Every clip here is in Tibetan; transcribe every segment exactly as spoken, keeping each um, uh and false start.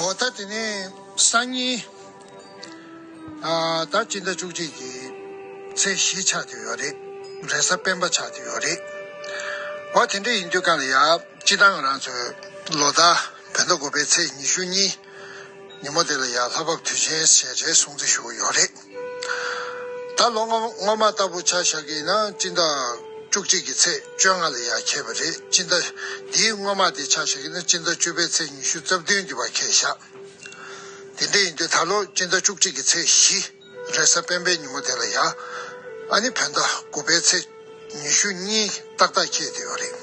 འོ་ད་དེ་ནས་སང་ཉིན་ཨ་ད་སྤྱི་ཟླ་བཅུ་གཅིག་གི་ཚེས་བཞི་ཆགས་བསྡད་ཡོད་རེད། རེས་གཟའ་སྤེན་པ་ཆགས་བསྡད་ཡོད་རེད། འོ་དེ་འདྲ་ཡིན་དུས་ག་ལ་ཡ་སྤྱི་བཏང་ང་རང་ཚོའི་ལོ་ཟླ་བོད་ཟླ་དགུ་པའི་ཚེས་ཉི་ཤུ་གཉིས་ཉིན་མོ་དེ་ལ་ཡ་ལྷ་བབས་དུས་ཆེན་ཞེས་བྱས་སྲུང་བརྩི་ཞུ་གི་ཡོད་རེད། ད་ལོ་སྔོན་སྔོན་མ་ལྟ་བུ་ཆ་བཞག་གི་ཡིན་ན་སྤྱི་ཟླ་བཅུ་གཅིག་གི་ཚེས་བཅོ་ལྔ་ལ་ཡར་འཁེལ་བ་རེད། སྤྱི་ཟླ་འདིའི་སྔོན་མ་དེ་ཆ་བཞག་གི་ཡིན་ན་སྤྱི་ཟླ་བཅུ་པའི་ཚེས་ཉི་ཤུ་རྩ་བདུན་འདི་བར་འཁེལ་བཞག་དེ་འདྲ་ཡིན་དུས་ད་ལོ་སྤྱི་ཟླ་བཅུ་གཅིག་གི་ཚེས་བཞི་རེས་གཟའ་སྤེན་པའི་ཉིན་མོ་དེ་ལ་ཡ་ཨ་ནི་བོད་ཟླ་དགུ་པའི་ཚེས་ཉི་ཤུ་གཉིས་ཏག་ཏག་འཁེལ་བསྡད་ཡོད་རེད།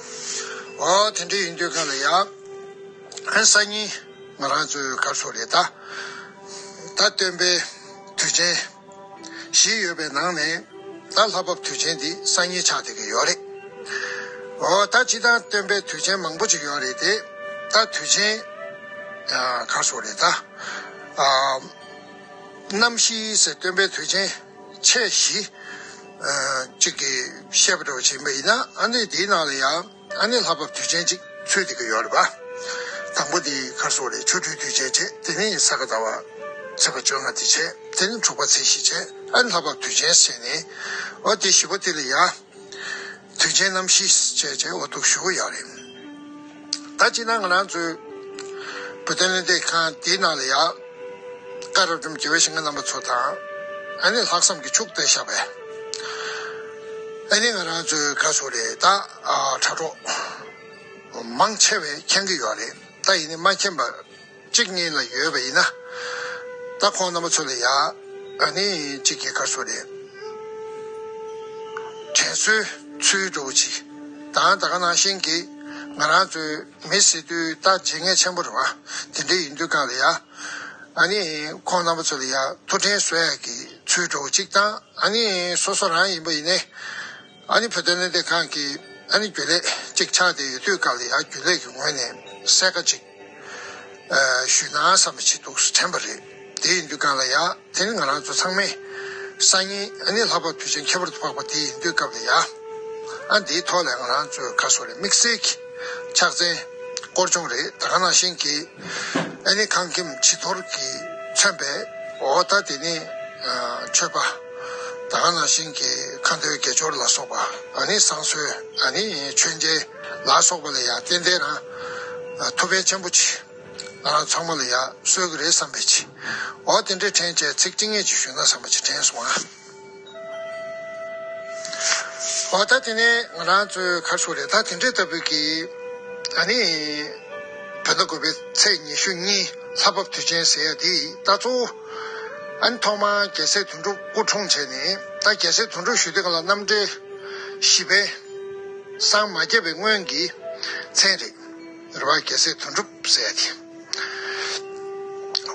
འོ་དེ་འདྲ་ཡིན་དུས་ག་ལ་ཡ་ཨ་ནི་སང་ཉིན་ང་རང་ཚོའི་གར་སོང་རེད་ད། ད་སྟོན་པའི་དུས་ཆེན་བཞི་ཡོད་པའི་ནང་ནས་ད་ལྷ་བབས་དུས་ཆེན་འདི་སང་ཉིན་ཆགས་བསྡད་ཀྱི་ཡོད་རེད། འོ་ད་སྤྱི་བཏང་སྟོན་པའི་དུས་ཆེན་མང་པོ་ཅིག་ཡོད་རེད་དེ། ད་དུས་ཆེན་ཨ་ག་རེ་ཟེར་དགོས་རེད་ད། ཨ་རྣམ་བཞི་ཟེར་སྟོན་པའི་དུས་ཆེན་ཆེས་བཞི་ཨ་གཅིག་གི་བཤད་པ་འདྲ་བོ་བྱེད་པ་ཡིན་ན་ཨ་ནི་དེའི་ནང་ལ་ཡང་ཨ་ནི་ལྷ་བབས་དུས་ཆེན་གཅིག་ཚུད་བསྡད་ཀྱི་ཡོད་རེད་པ། དང་པོ་དེ་ག་རེ་ཟེར་དགོས་རེད། ཆོ་འཕྲུལ་དུས་ཆེན་བྱས། དེ་ནས་ས་ག་ཟླ་བ་ཚེས་པ་བཅོ་ལྔ་དེ་བྱས། དེ་ནས་དྲུག་པ་ཚེས་བཞི་བྱས། ཨ་ནི་ལྷ་བབས་དུས་ཆེན་བྱས་ནས་འོ་དེ་བཞི་པོ་དེ་ལ་ཡང་དུས་ཆེན་རྣམ་བཞི་བྱས་བྱས་འོ་འདུག་ཞུ་གི་ཡོད་རེད། ད་སྤྱིར་ན་ང་རང་ཚོའི་བོད་དོན་ལས་འདེད་ཁང་དེའི་ནང་ལ་ཡང་བཀའ་བློ་སྒྲོན་དགེ་བའི་བཤེས་གཉེན་རྣམ་པ་ཚོ་དང་ཨ་ནི་ལྷག་བསམ་གྱིས་ཕྱུག་བསྡད་བཞག་པས། ཨ་ནི་ང་རང་ཚོའི་ག་རེ་ཟེར་དགོས་རེད་ད། ཨ་དྲ་གྲོགས་མང་ཆེ་བས་མཁྱེན་གྱི་ཡོད་རེད། ད་ཡིན་ནའི་མ་མཁྱེན་པ་གཅིག་གཉིས་ལ་ཡོད་པ་ཡིན་ན། ད་ཁོང་རྣམ་པ་ཚོ་ལ་ཡ་ཨ་ནི་གཅིག་གི་ག་རེ་ཟེར་དགོས་རེད། དྲན་གསོའི་ཚུལ་འདྲ་བོ་ཅིག་དང་། ད་ག་ནང་བཞིན་གྱི་ང་རང་ཚོའི་མི་ཟེར་དུས་ད་བརྗེད་ངས་ཆེན་པོ་རེད་པ། དེ་འདྲ་ཡིན་དུས་གང་ལ་ཡ་ཨ་ནི་ཁོང་རྣམ་པ་ཚོ་ལ་ཡ་ཐུགས་དྲན་གསོ་ཡག་གི་ཚུལ་འདྲ་བོ་ཅིག་དང་། ཨ་ནི་སོ་སོ་རང་ཡིན་པ་ཡིན་ནའི་ཨ་ནི་བོད་དོན་ལས་འདེད་ཁང་གི་ཨ་ནི་རྒྱུན་ལས་ཅིག་ཆགས་བསྡད་ཡོད་དུས་གང་ལ་ཡ་རྒྱུན་ལས་ཀྱི་ངོས་ནས་གསལ་ཁ་ཅིག་ཨ་ཞུས་ན་བསམ་པ་ཅིག་འདུག་དྲན་པ་རེད། དེ་ཡིན་དུས་གང་ལ་ཡ་དེ་ནི་ང་རང་ཚོ་ཚང་མས་སང་ཉིན་ཨ་ནི་ལྷ་བབས་དུས་ཆེན་ཁྱད་པར་དུ་འཕགས་པ་དེ་ཡིན་དུས་སྐབས་ལ་ཡ་ཨ་འདིའི་ཐོག་ལ་ང་རང་ཚོས་ག་རེ་ཟེར་དགོས་རེད། དམིགས་བསལ་གྱི་ཕྱག་འཚལ་སྐོར་སྦྱོང་རེད། ད་ག་ནང་བཞིན་གྱི་ཨ་ནི་ཁང་ཁྱིམ་བྱི་དོར་གྱིས་མཚོན་པའི་འོ་ད་དེ་ནི་ཨ་མཆོད་པ། ད་ག་ནང་བཞིན་གྱི་ཁ་འདོན་དགེ་སྦྱོར་ལ་སོགས་པ། ཨ་ནི་བསང་གསོལ། ཨ་ནི་མཆོད་མཇལ་ལ་སོགས་པ་ལ་ཡང་ཏན་ཏན་རང་ཨ་ཐུགས་ཕན་ཆེན་པོ་ཅིག་ང་རང་ཚང་མ་ལ་ཡང་གསོལ་གྱི་རེད་བསམ་པའི་ཅིག་འོ་དེ་འདྲའི་དྲན་བྱས་ཚིག་གཅིག་གཉིས་ཅིག་ཞུས་ན་བསམ་པ་ཅིག་དྲན་སོང་ཨ། འོ་ད་དེ་ནས་ང་རང་ཚོའི་ག་རེ་ཟེར་དགོས་རེད། ད་དེ་འདྲའི་ལྟ་བུའི་གི་ཨ་ནི་བོད་ཟླ་དགུ་པའི་ཚེས་ཉི་ཤུ་གཉིས་ལྷ་བབས་དུས་ཆེན་ཟེར་ཡ་དེ་ད་གཙོ་བོ་ཨ་ནི་ཐོག་མར་རྒྱལ་སྲས་དོན་གྲུབ་སྐུ་འཁྲུངས་བྱས་ནས། ད་རྒྱལ་སྲས་དོན་གྲུབ་ཞུ་དུས་སྒང་ལ་རྣམ་འགྲེལ་བཞི་པའི་སངས་མ་རྒྱས་པའི་སྔོན་གྱི་མཚན་རེད། རེད་པ། རྒྱལ་སྲས་དོན་གྲུབ་ཟེར་ཡ་དེ།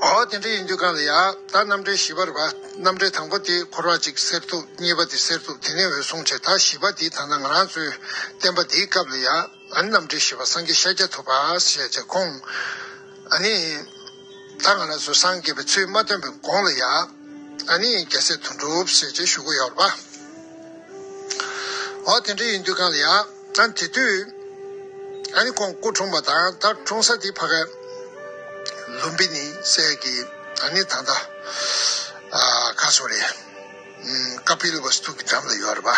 འོ་དེ་འདྲ་ཡིན་དུས་སྒང་ལ་ཡ་ད་རྣམ་འགྲེལ་བཞི་པ་རེད་པ། རྣམ་འགྲེལ་དང་པོ་དེ་འཁོར་བ་གཅིག་གསེར་ཐུབ། གཉིས་པ་དེ་གསེར་ཐུབ། དེ་ནས་འོད་སྲུང་བྱས། ད་བཞི་པ་དེ་ད་ལྟ་ང་རང་ཚོའི་བསྟན་པ་འདིའི་སྐབས་ལ་ཡ་ཨ་ནི་རྣམ་འགྲེལ་བཞི་པ་སངས་རྒྱས་ཤཱཀྱ་ཐུབ་པ་ཞེས་བྱས། ཁོང་ཨ་ནི་ད་ང་རང་ཚོ་སངས་རྒྱས་པའི་ཚུལ་མ་སྟོན་པའི་གོང་ལ་ཡ་ཨ་ནི་རྒྱལ་སྲས་དོན་གྲུབ་ཟེར་བྱས་ཞུ་གི་ཡོད་རེད་པ། འོ་དེ་འདྲ་ཡིན་དུས་སྒང་ལ་ཡ་ཨ་དེ་དུས་ཨ་ནི་ཁོང་སྐུ་འཁྲུངས་པ་དང་། ད་འཁྲུངས་ས་དེ་ཕ་གི་ལུམ་བི་ནི་ཟེར་གི་ཨ་ནི་ད་ལྟ་ཨ་ག་རེ་ཟེར་དགོས་རེད། ཨམ་ཀ་པིལ་ཝ་སྟུ་གི་འགྲམ་ལ་ཡོད་རེད་པ།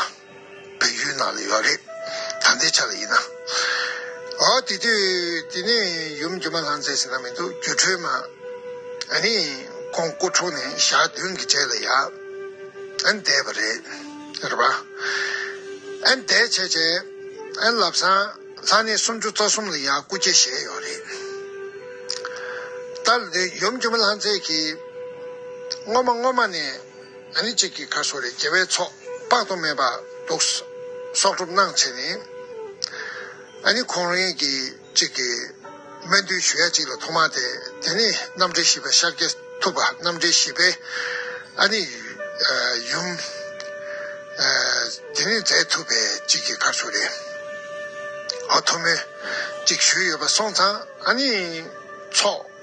བལ་ཡུལ་ནང་ལ་ཡོད་རེད། ད་ལྟའི་ཆ་ལ་ཡིན་ན། འོ་དེ་དུས་དེ་ནས་ཡུམ་སྒྱུ་མ་ལྷ་མཛེས་ཟེར་ན་མི་འདུག་སྒྱུ་འཕྲུལ་མ། ཨ་ནི་ཁོང་སྐུ་འཁྲུངས་ནས་ཞག་བདུན་གྱི་རྗེས་ལ་ཡ་ཨ་ནི་འདས་པ་རེད། རེད་པ། ཨ་ནི་འདས་བྱས་བྱས་ཨ་ནི་ལམ་སང་ལྷ་གནས་སུམ་ཅུ་རྩ་གསུམ་ལ་ཡ་སྐུ་སྐྱེ་བཞེས་ཡོད་རེད། ད་ཡུམ་སྒྱུ་མ་ལྷ་མཛེས་ཀྱིས་སྔོན་མ་སྔོན་མ་ནས་ཨ་ནི་གཅིག་གི་ག་རེ་ཟེར་དགོས་རེད། དགེ་བའི་ཚོགས་དཔག་ཏུ་མེད་པ་འདུག་གསོག་སྒྲུབ་གནང་བྱས་ནས། ཨ་ནི་ཁོང་རང་གི་གཅིག་གི་སྨོན་འདུན་ཞུ་ཡ་གཅིག་ལ་ཐོག་མ་དེ། དེ་ནི་རྣམ་འགྲེལ་བཞི་པ་ཤཱཀྱ་ཐུབ་པ། རྣམ་འགྲེལ་བཞི་པའི་ཨ་ནི་ཨ་ཡུམ་ཨ་དེ་ནི་མཛད་ཐུབ་པའི་གཅིག་གི་ག་རེ་ཟེར་དགོས་རེད། འོ་ཐུགས་སྨོན་གཅིག་ཞུས་ཡོད་པ་སོང་ཙང་། ཨ་ནི་ཚོགས་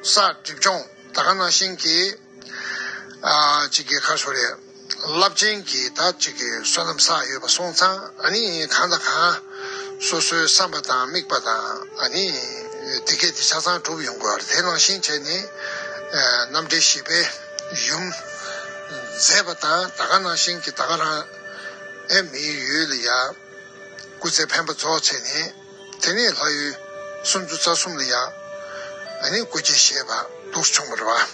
བསགས་སྒྲིབ་སྦྱོང་ད་ག་ནང་བཞིན་གྱི་ཨ་གཅིག་གི་ག་རེ་ཟེར་དགོས་རེད། རླབས་ཆེན་གྱི་ད་གཅིག་གི་བསོད་ནམས་བསགས་ཡོད་པ་སོང་ཙང་། ཨ་ནི་གང་དང་གང་སོ་སོའི་བསམ་པ་དང་དམིགས་པ་དང་། ཨ་ནི་ དེ་གས་དེ་ཆ་ཚང་གྲུབ་ཡོང་དགོས་པ་རེད། དེ་ནང་བཞིན་བྱས་ནས་ཨ་རྣམ་འདྲེན་བཞི་པའི་ཡུམ་མཛད་པ་དང་། ད་ག་ནང་བཞིན་གྱི་ད་ག་རང་ཨེ་མིའི་ཡུལ་ལ་ཡ་སྐུ་ཚེ་འཕེན་པ་རྫོགས་བྱས་ནས། དེ་ནས་ལྷ་ཡུལ་སུམ་ཅུ་རྩ་གསུམ་ལ་ཡ་ཨ་ནི་སྐུ་སྐྱེ་བཞེས་པ་འདུག་བྱུང་བ་རེད་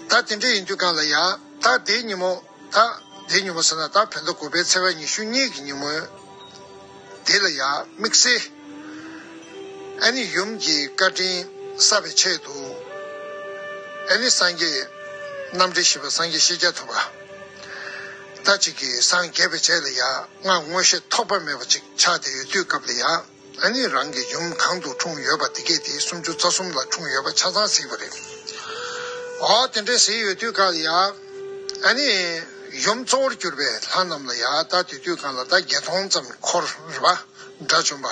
བ། ད་དེ་འདྲ་ཡིན་དུས་གང་ལ་ཡ་ད་དེའི་ཉིན་མོ། ད་དེའི་ཉིན་མོ་ཟེར་ན་ད་བོད་ཟླ་དགུ་པའི་ཚེས་པ་ཉི་ཤུ་གཉིས་ཀྱི་ཉིན་མོ་དེ་ལ་ཡ་དམིགས་བསལ་ཨ་ནི་ཡུམ་གྱི་བཀའ་དྲིན་བསགས་པའི་ཆེད་དུ། ཨ་ནི་སངས་རྒྱས་རྣམ་འདྲེན་བཞི་པ་སངས་རྒྱས་ཤཱཀྱ་ཐུབ་པ་ད་ཅིག་གིས་སངས་རྒྱས་པའི་རྗེས་ལ་ཡ་སྔགས་མངོན་ཤེས་ཐོགས་པ་མེད་པ་ཅིག་ཆགས་བསྡད་ཡོད་དུས་སྐབས་ལ་ཡ། ཨ་ནི་རང་གི་ཡུམ་གང་དུ་འཁྲུངས་ཡོད་པ་དེ་གས་དེ་སུམ་ཅུ་རྩ་གསུམ་ལ་འཁྲུངས་ཡོད་པ་ཆ་ཚང་གཟིགས་པ་རེད། འོ་དེ་འདྲས་གཟིགས་ཡོད་དུས་གང་ལ་ཡ། ཨ་ནི་ཡུམ་གཙོ་བོར་གྱུར་པའི་ལྷ་རྣམས་ལ་ཡ་ད་དེ་དུས་གང་ལ་ད་བརྒྱད་སྟོང་ཙམ་འཁོར་རེད་བ། དགྲ་བཅོམ་པ།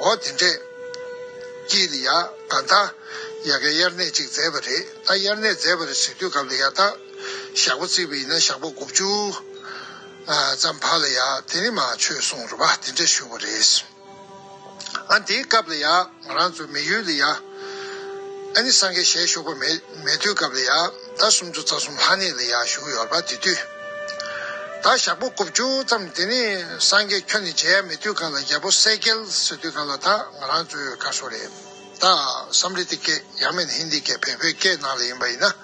འོ་དེ་འདྲས་ཀྱིས་ལ་ཡ་གང་ལྟར་ཡ་གའི་དབྱར་གནས་ཅིག་མཛད་པ་རེད། ད་དབྱར་གནས་མཛད་པ་རེད་ཟེར་དུས་སྐབས་ལ་ཡ་ད་ཞག་པོ་བརྩིས་པ་ཡིན་ན་ཞག་པོ་དགུ་བཅུ་ཙམ་བར་ལ་ཡ་དེ་ནི་མ་ཆོས་གསུངས་རེད་བ། དེ་འདྲས་ཞུ་བ་རེད། ཨ་དེའི་སྐབས་ལ་ཡ་ང་རང་ཚོ་མི་ཡུལ་ལ་ཡ་ཨ་ནི་སངས་རྒྱས་ཞལ་བཞུགས་པ་མེད་མེད་དུས་སྐབས་ལ་ཡ་ད་སུམ་ཅུ་རྩ་གསུམ་ལྷ་གནས་ལ་ཡ་བཞུགས་ཡོད་པ། དེ་དུས་ད་ཞག་པོ་དགུ་བཅུ་ཙམ་དེ་ནས་སངས་རྒྱས་ཁྱོན་ནས་མཇལ་ཡ་མེད་དུས་གང་ལ་རྒྱལ་པོ་གསལ་རྒྱལ་ཟེར་དུས་གང་ལ་ད་ང་རང་ཚོའི་ག་སོ་རེད། ད་སམ་རི་ཏི་སྐད་ཡང་མིན་ཧིན་དི་སྐད་བལ་པོའི་སྐད་ནང་ལ་ཡིན་པ་ཡིན་ན་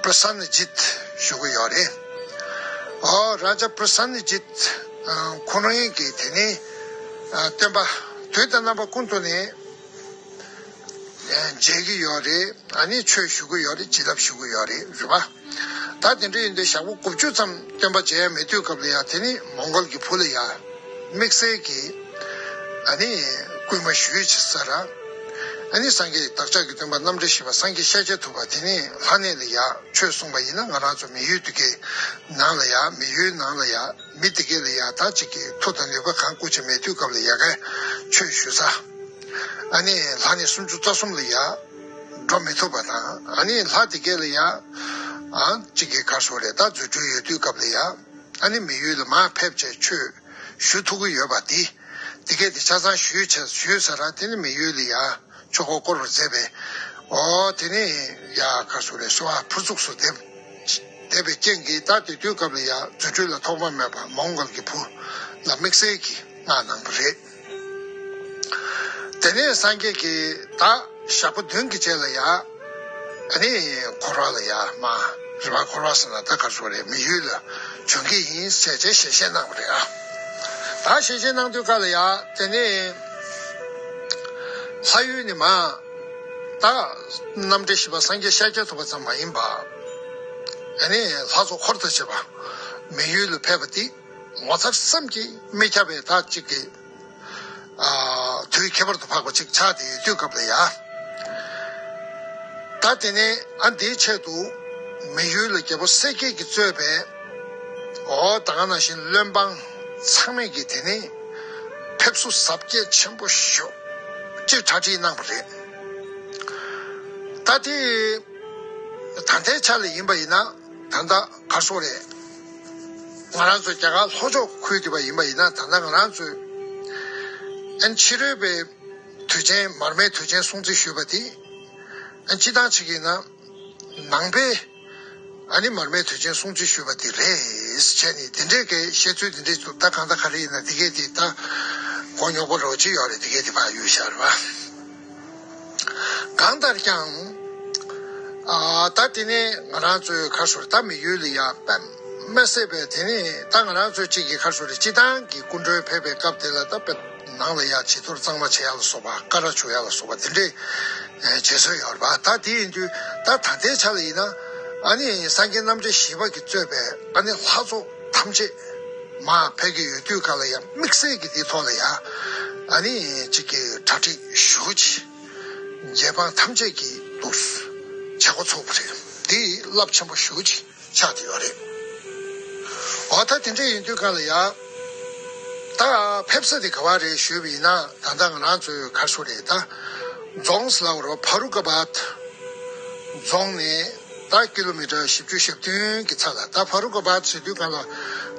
པྲ་སན་ན་ཇིད་ཞུ་གི་ཡོད་རེད། ཨོ་རཱ་ཇ་པྲ་སན་ན་ཇིད་ཁོ་རང་གིས་དེ་ནས་སྟོན་པ་དུས་དང་རྣམ་པ་ཀུན་ཏུ་ནས་མཇལ་གྱི་ཡོད་རེད། ཨ་ནི་ཆོས་ཞུ་གི་ཡོད་རེད། བྱིན་རླབས་ཞུ་གི་ཡོད་རེད། རེད་པ། ད་དེ་འདྲ་ཡིན་དུས་ཞག་པོ་དགུ་བཅུ་ཙམ་སྟོན་པ་མཇལ་ཡ་མེད་དུས་སྐབས་ལ་ཡ་དེ་ནི་མོང་གོལ་གྱི་བུ་ལ་ཡ་དམིགས་བསལ་གྱི་ཨ་ནི་སྐུལ་མ་ཞུས་བྱས་ས་ར། ཨ་ནི་སངས་རྒྱས་བདག་ཅག་གི་སྟོན་པ་རྣམ་འདྲེན་བཞི་པ་སངས་རྒྱས་ཤཱཀྱ་ཐུབ་པ་དེ་ནི་ལྷ་གནས་ལ་ཡ་ཆོས་གསུངས་པ་ཡིན་ན་ང་རང་ཚོ་མི་ཡུལ་དུ་གའི་ནང་ལ་ཡ་མི་ཡུལ་ནང་ལ་ཡ་མི་དེ་གས་ལ་ཡ་ད་ཅིག་གི་མཐུ་དང་ནུས་པ་གང་སྐུ་ཅིག་མེད་དུས་སྐབས་ལ་ཡ་གའི་ཆོས་ཞུ་ས། ཨ་ནི་ལྷ་གནས་སུམ་ཅུ་རྩ་གསུམ་ལ་ཡ་འགྲོ་མི་ཐུབ་པ་དང་། ཨ་ནི་ལྷ་དེ་གས་ལ་ཡ་ཨ་ཅིག་གི་གར་སོ་རེ་ད་རྫུ་འཕྲུལ་ཡོད་དུས་སྐབས་ལ་ཡ་ཨ་ནི་མི་ཡུལ་ལ་མར་ཕེབས་བྱས་ཆོས་ཞུ་ཐུབ་ཀྱི་ཡོད་པ་དེ་དེ་གས་དེ་ཆ་ཚང་ཞུས་བྱས་ཞུས་ས་ར། དེ་ནི་མི་ཡུལ་ལ་ཡ་ཆོས་འཁོར་བསྐོར་བར་མཛད་པས། འོ་དེ་ནི་ཡ་ག་སུ་རེ་གསོལ་བ་ཕུར་ཚུགས་སུ་འདེབས་འདེབས་པའི་རྐྱེན་གྱིས་ད་དེ་དུས་སྐབས་ལ་ཡ་རྫུ་འཕྲུལ་ལ་ཐོགས་པ་མེད་པ་མོང་གོལ་གྱི་བུ་ལ་དམིགས་བསལ་གྱི་མངའ་གནང་བ་རེད། དེ་ནས་སངས་རྒྱས་ཀྱིས་ད་ཞག་པོ་བདུན་གྱི་རྗེས་ལ་ཡ་ཨ་ནི་འཁོར་བ་ལ་ཡ་མ་རེ་བ་འཁོར་བ་ཟེར་ན་ད་ག་སུ་རེ་མི་ཡུལ་ལ་བྱོན་གྱི་ཡིན་ཟེར་བྱས་ཞལ་བཞེས་གནང་བ་རེད་ཨ། ད་ཞལ་བཞེས་གནང་དུས་སྐབས་ལ་ཡ་དེ་ནས་ལྷ་ཡུལ་ནས་མར་ད་རྣམ་འདྲེན་བཞི་པ་སངས་རྒྱས་ཤཱཀྱ་ཐུབ་པ་ཙམ་མ་ཡིན་པ་ཨ་ནི་ལྷ་ཚོགས་འཁོར་དང་བཅས་པ་མི་ཡུལ་ལ་ཕེབས་པ་དེ་ངོ་མཚར་བསམ་གྱིས་མི་ཁྱབ་པའི་ད་ཅིག་གི་ཨ་དུས་ཁྱད་པར་དུ་འཕགས་པ་ཅིག་ཆགས་ཏེ་ཡོད་དུས་སྐབས་ལ་ཡ། ད་དེ་ནས་ཨ་འདིའི་ཆེད་དུ་མི་ཡུལ་ལ་རྒྱལ་པོ་གསལ་རྒྱལ་གྱིས་གཙོས་པའི་འོ་ད་ག་ནང་བཞིན་བློན་འབངས་ཚང་མས་ཀྱིས་དེ་ནས་ཕེབས་བསུ་གཟབ་རྒྱས་ཆེན་པོ་ཞུ་ཅིག་གྲ་སྒྲིག་གནང་བ་རེད། ད་དེ་ད་ལྟའི་ཆ་ལ་ཡིན་པ་ཡིན་ན་ད་ལྟ་གར་སོང་རེད། ང་རང་ཚོ་རྒྱ་གར་ལྷོ་ཕྱོགས་ཁུལ་དེ་པ་ཡིན་པ་ཡིན་ན་ད་ལྟ་ང་རང་ཚོས་ཨན་ཕྱི་རོལ་པའི་དུས་ཆེན་མར་མེའི་དུས་ཆེན་སྲུང་བརྩི་ཞུས་པ་དེ་ཨན་སྤྱི་བཏང་ཅིག་ཡིན་ན་ནང་པའི་ཨ་ནི་མར་མེའི་དུས་ཆེན་སྲུང་བརྩི་ཞུས་པ་དེ་རེད་བྱས་ནས་དེ་འདྲས་ཀྱི་བཤད་ཚུལ་དེ་འདྲས་འདུག་ད་གང་ལྟར་ག་རེ་ཡིན་ན་དེ་གས་དེ་ད་མགོ་རྙོག་པོ་རོ་ཅི་ཡོད་རེད། དེ་གས་དེ་ཕར་གཡུག་བཞག་རེད་བ། གང་ལྟར་ཀྱང་། ཨ་ད་དེ་ནས་ང་རང་ཚོའི་ཁ་ཤོར་ད་མི་ཡུལ་ལ་ཡ་པད་མ་སེ་བས་དེ་ནས་ད་ང་རང་ཚོའི་གཅིག་གི་ཁ་ཤོར་སྤྱི་བཏང་གི་སྐུ་མགྲོན་ཕེབས་པའི་སྐབས་དེ་ལ་ད་པད་ནང་ལ་ཡ་བྱི་དོར་གཙང་མ་བྱེད་ཡ་ལ་སོགས་པ་ཀ་ར་བྱུག་ཡ་ལ་སོགས་པ་དེ་འདྲའི་བྱེད་སྲོལ་ཡོད་རེད་པ། ད་དེ་ཡིན་དུས་ད་ད་ལྟའི་ཆ་ལ་ཡིན་ན་ཨ་ནི་སངས་རྒྱས་རྣམ་འདྲེན་བཞི་པ་གིས་གཙོས་པའི་ཨ་ནི་ལྷ་ཚོགས་ཐམས་ཅད་མར་ཕེབས་ཀྱི་ཡོད་དུས་ག་ལ་ཡ་དམིགས་བསལ་གྱི་དེའི་ཐོག་ལ་ཡ་ཨ་ནི་གཅིག་གི་གྲ་སྒྲིག་ཞུ་ཅིག་རྗེ་འབངས་ཐམས་ཅད་ཀྱིས་འདུག་བྱེད་འགོ་ཚུགས་པ་རེད། འདི་རླབས་ཆེན་པོ་ཞེ་པོ་ཅིག་ཆགས་ཀྱི་ཡོད་རེད། འོ་ད་དེ་འདྲ་ཡིན་དུས་གང་ལ་ཡ། ད་ཕེབས་ས་དེ་ག་བ་རེད་ཞུས་པ་ཡིན་ན་ད་ལྟ་ང་རང་ཚོའི་ཁར་སོ་རེད་ད། རྫོང་ཟེར་ལབ་རོ་ཕ་རུ་ཀ་བཱད། རྫོང་ནས་ད་ཀི་ལོ་མི་ཊར་བཞི་བཅུ་ཞེ་བདུན་གྱི་ཚད་ལ་ད་ཕ་རུ་ཀ་བཱད་ཟེར་དུས་གང་ལ་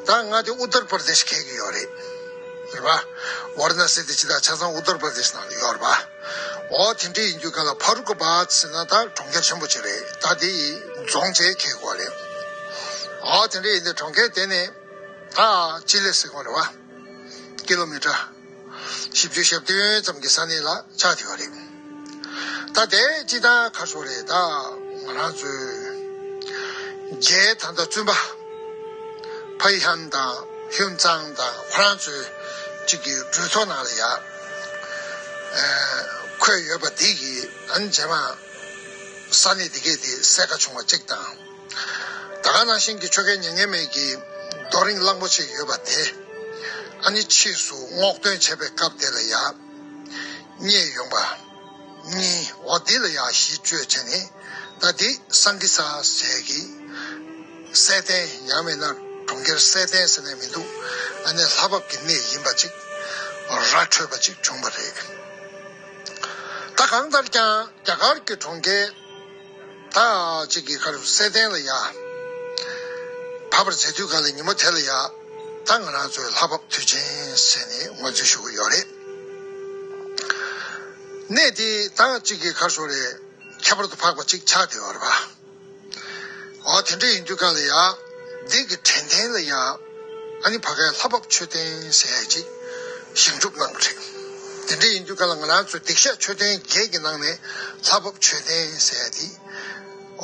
ད་ང་དེ་ཨུ་ཏར་པར་དེཤ་ཁེལ་གྱི་ཡོད་རེད། རེད་པ། ཝཱ་ར་ཎ་སི་དེ་ཇི་ལྟར་ཆ་ཚང་ཨུ་ཏར་པར་དེཤ་ནང་ལ་ཡོད་རེད་པ། འོ་དེ་འདྲ་ཡིན་དུས་ག་ལ་ཕ་རུ་ཀ་བཱད་ཟེར་ན་ད་གྲོང་ཁྱེར་ཆེན་པོ་ཅིག་རེད། ད་དེ་ཡི་རྫོང་བཅས་ཁེལ་གོ་རེད། འོ་དེ་འདྲ་ཡིན་དུས་གྲོང་ཁྱེར་དེ་ནི་ད་ཅི་ལེ་ཟེར་གོ་རེད་བ། ཀི་ལོ་མི་ཊར་བཞི་བཅུ་ཞེ་བདུན་ཙམ་གྱི་ས་གནས་ལ་ཆགས་བསྡད་ཡོད་རེད། ད་དེ་སྤྱི་བཏང་ག་རེ་ཟེར་དགོས་རེད། ད་ང་རང་ཚོའི་རྒྱའི་ད་ལྟ་བཙུན་པ་ཕ་ཡི་ཧན་དང་ཧུན་ཙང་དང་ཁོ་རང་ཚོའི་གཅིག་གི་གྲོས་ཚོགས་ནང་ལ་ཡ་འཁོད་ཡོད་པ་དེ་གིས་ཨ་ནི་རྗེས་མ་ས་གནས་དེ་གས་དེ་གསལ་ཁ་བྱུང་བ་གཅིག་དང་། ད་ག་ནང་བཞིན་གྱི་ཆོས་རྒྱལ་མྱ་ངན་མེད་ཀྱི་རྡོ་རིང་གླང་པོ་ཆེ་ཡོད་པ་དེ་ཨ་ནི་ཕྱིས་སུ་སྔོག་འདོན་བྱས་པའི་སྐབས་དེ་ལ་ཡ་རྙེད་ཡོང་པ་གཉིས། འོ་འདི་ལ་ཡ་གཞི་བཅོལ་བྱས་ནས་ད་འདི་སང་གི་ས་ཟེར་གི་གསལ་བརྟན་ཡང་མིན་ན་གྲོང་ཁྱེར་གསལ་བརྟན་ཟེར་ནས་མི་འདུག་ཨ་ནི་ལྷ་བབས་ཀྱི་གནས་ཡིན་པ་ཅིག་ར་འཕྲོད་པ་ཅིག་བྱུང་བ་རེད། ད་གང་ལྟར་ཀྱང་རྒྱ་གར་གྱི་གྲོང་ཁྱེར་ད་གཅིག་གི་ཁར་གསལ་བརྟན་ལ་ཡ་བབས་པར་མཛད་དུས་ག་ལ་ཉིན་མོ་དེ་ལ་ཡ་ད་ང་རང་ཚོའི་ལྷ་བབས་དུས་ཆེན་ཟེར་ནས་ངོས་འཛིན་ཞུ་གི་ཡོད་རེད། གནས་དེ་ད་གཅིག་གི་ཁར་ཤོར་རེད། ཁྱད་པར་དུ་འཕགས་པ་གཅིག་ཆགས་བསྡད་ཡོད་རེད་པ། འོ་དེ་འདྲ་ཡིན་དུས་ག་ལ་ཡ་འདི་གི་དྲན་རྟེན་ལ་ཡ་ཨ་ནི་ཕ་གའི་ལྷ་བབས་མཆོད་རྟེན་ཟེར་ཡ་ཅིག་བཞེངས་གྲུབ་གནང་བ་རེད། དེ་འདྲ་ཡིན་དུས་ག་ལ་ང་རང་ཚོ་སྡིག་བཤགས་མཆོད་རྟེན་བརྒྱད་ཀྱི་ནང་ནས་ལྷ་བབས་མཆོད་རྟེན་ཟེར་ཡ་དེ་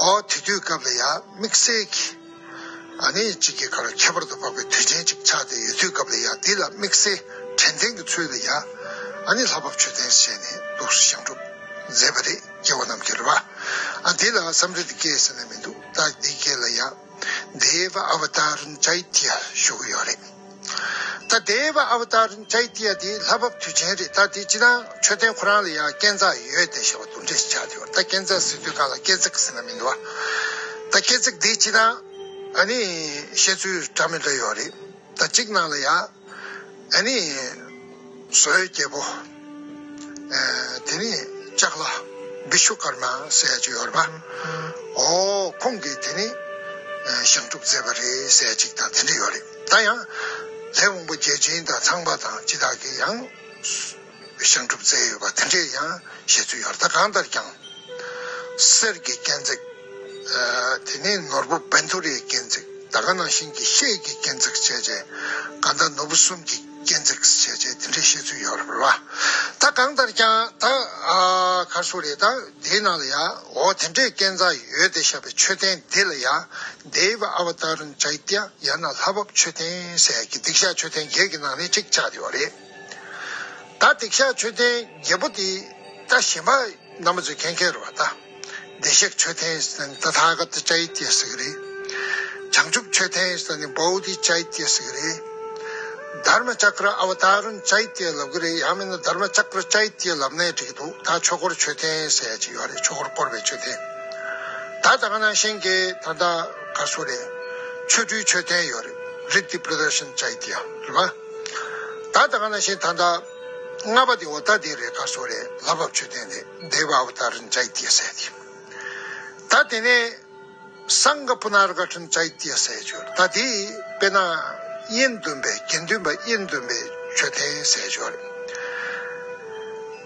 འོ་དེ་དུས་སྐབས་ལ་ཡ་དམིགས་བསལ་གྱི་ཨ་ནི་གཅིག་གི་ཁར་ཁྱད་པར་དུ་འཕགས་པའི་དུས་ཆེན་གཅིག་ཆགས་ཏེ་ཡོད་དུས་སྐབས་ལ་ཡ་འདི་ལ་དམིགས་བསལ་དྲན་རྟེན་གྱི་ཚུལ་ལ་ཡ་ཨ་ནི་ལྷ་བབས་མཆོད་རྟེན་ཟེར་ནས་འདུག་སེ་བཞེངས་གྲུབ་མཛད་པ་རེད། རྒྱལ་བ་རྣམས་ཀྱིས་རེད་པ། ཨ་འདི་ལ་སམ་རི་ཏི་ཀེ་ཟེར་ནས་མི་འདུག་ད་འདི་སྐད་ལ་ཡ་དེ་བ་ཨ་བ་ཏཱ་རན་ཅའི་ཏི་ཡ་ཞུ་གི་ཡོད་རེད། ད་དེ་བ་ཨ་བ་ཏཱ་རན་ཅའི་ཏི་ཡ་དེ་ལྷ་བབས་དུས་ཆེན་རེད། ད་དེ་སྤྱིར་བཏང་མཆོད་རྟེན་ཁོ་རང་ལ་ཡ་རྐྱེན་རྩ་ཡོད་དེ་ཞེས་པ་དེ་འདྲ་ཞིག་ཆགས་བསྡད་ཡོད་རེད། ད་རྐྱེན་རྩ་ཟེར་དུས་ག་ལ་སྐྱེ་ཚིག་ཟེར་ན་མི་འདུག་བ། ད་སྐྱེ་ཚིག་འདི་སྤྱིར་བཏང་ཨ་ནི་བཤད་ཚུལ་འདྲ་མི་འདྲ་ཡོད་རེད། ད་གཅིག་ནང་ལ་ཡ་ཨ་ནི་བཟོའི་རྒྱལ་པོ་ཨ་དེ་ནི་ལྕགས་ལྷ་བི་ཤུ་ཀར་མ་ཟེར་ཡ་ཅིག་ཡོད་རེད་པ། འོ་ཁོང་གིས་དེ་ནི་ཨ་བཞེངས་གྲུབ་མཛད་པ་རེད་ཟེར་ཡ་ཅིག་དང་དེ་འདྲ་ཡོད་རེད། ད་ཡང་ལྷའི་དབང་པོ་བརྒྱ་བྱིན་དང་ཚངས་པ་དང་སྤྱི་བདག་གིས་ཡང་བཞེངས་གྲུབ་མཛད་ཡོད་པ་དེ་འདྲས་ཡང་བཤད་ཚུལ་ཡོད་རེད། ད་གང་ལྟར་ཀྱང་གསེར་གྱི་རྐྱེན་རྩིས། ཨ་དེ་ནས་ནོར་བུ་བཻ་ཌཱུརྱ་རྐྱེན་རྩིས། ད་ག་ནང་བཞིན་གྱི་ཤེལ་གྱི་རྐྱེན་རྩིས་བྱས་རྗེས་གང་ལྟར་ནོར་བུ་གསུམ་གྱི་རྐྱེན་རྩིས་བྱས་རྗེས་དེ་འདྲའི་བཤད་ཚུལ་ཡོད་རེད་པ། ད་གང་ལྟར་ཀྱང་ད་ཨ་ག་རེ་ཟེར་དགོས་རེད། ད་དེའི་ནང་ལ་ཡ་འོ་དེ་འདྲའི་རྐྱེན་རྩ་ཡོད་དེ་བཞག་པའི་མཆོད་རྟེན་དེ་ལ་ཡ་དེ་བ་ཨ་བ་ཏཱ་རན་ཅའི་ཏི་ཡ་ཡང་ན་ལྷ་བབས་མཆོད་རྟེན་ཟེར་ཡ་གི་སྡིག་བཤགས་མཆོད་རྟེན་བརྒྱད་ཀྱི་ནང་ནས་གཅིག་ཆགས་བསྡད་ཡོད་རེད། ད་སྡིག་བཤགས་མཆོད་རྟེན་བརྒྱད་པོ་དེ་ད་གཞན་པ་རྣམ་པ་ཚོས་མཁྱེན་མཁྱེན་རེད་པ། ད་བདེ་གཤེགས་མཆོད་རྟེན་ཟེར་ན་ཏ་ཐཱ་ག་ཏ་ཅའི་ཏི་ཡ་ཟེར་གི་རེད། བྱང་ཆུབ་མཆོད་རྟེན་ཟེར་ན་བོ་དྷི་ཅའི་ཏི་ཡ་ཟེར་གི་རེད། དྷརྨ་ཅཀྲ་ཨ་བ་ཏཱ་རན་ཅའི་ཏི་ཡ་ལབ་གི་རེད། ཡང་མིན་ན་དྷརྨ་ཅཀྲ་ཅའི་ཏི་ཡ་ལབ་ནའི་འགྲིག་གི་འདུག་ད་ཆོས་འཁོར་མཆོད་རྟེན་ཟེར་ཡ་ཅིག་ཡོད་རེད། ཆོས་འཁོར་བསྐོར་བའི་མཆོད་རྟེན། ད་ད་ག་ནང་བཞིན་གྱི་ད་ལྟ་ག་རེ་ཟེར་དགོས་རེད། ཆོ་འཕྲུལ་མཆོད་རྟེན་ཡོད་རེད། རིདྡྷི་པྲ་དར་ཤན་ཅའི་ཏི་ཡ་རེད་པ། ད་ད་ག་ནང་བཞིན་ད་ལྟ་ལྔ་པ་དེ་འོ་ད་དེ་རེད། ག་རེ་ཟེར་དགོས་རེད། ལྷ་བབས་མཆོད་རྟེན་དེ་དེ་བ་ཨ་བ་ཏཱ་རན་ཅའི་ཏི་ཡ་ཟེར་དེ། ད་དེ་ནས་སངྒ་པུ་ནརྒ་ཊན་ཅའི་ཏི་ཡ་ཟེར་ཅིག་ཡོད་རེད། ད་དེ་དཔེར་ན་དབྱེན་བདུན་པའི་དགེ་འདུན་པ་དབྱེན་བདུན་པའི་མཆོད་རྟེན་ཟེར་ཅིག་ཡོད་རེད།